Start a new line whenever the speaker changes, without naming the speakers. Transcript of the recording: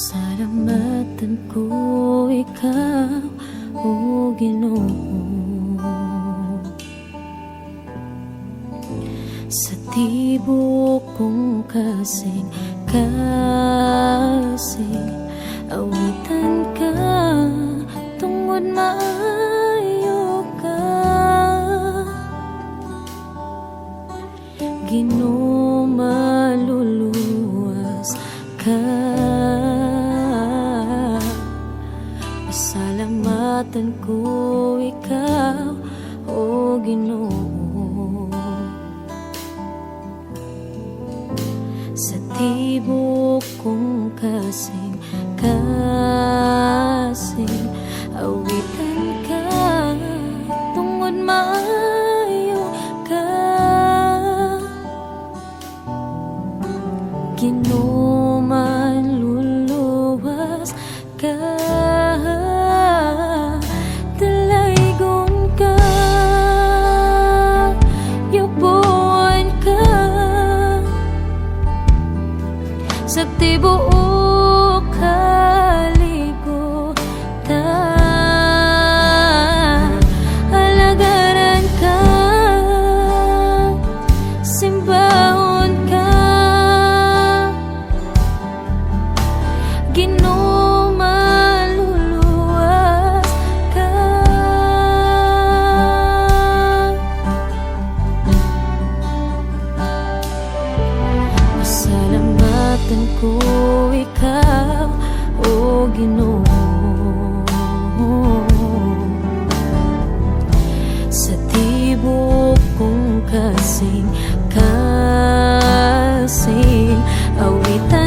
Salamatan ko ikaw, O Ginoo, sa tibok kong kasing kasing. Awitan ka tungod maayo ka. Ginoo, maluluwas ka. Pasalamatan ko ikaw, O Ginoo, sa tibok kong kasing kasing. Awitan ka tungod maayo ka. Ginoo, manluluwas ka. Dalaygon ka, Yubuan ka sa tibuok kalibutan. Alagaran ka, simbahon ka. Ginoo, maluluwas ka. Pasalamatan ko ikaw, O Ginoo, sa tibok kong kasing kasing. Awitan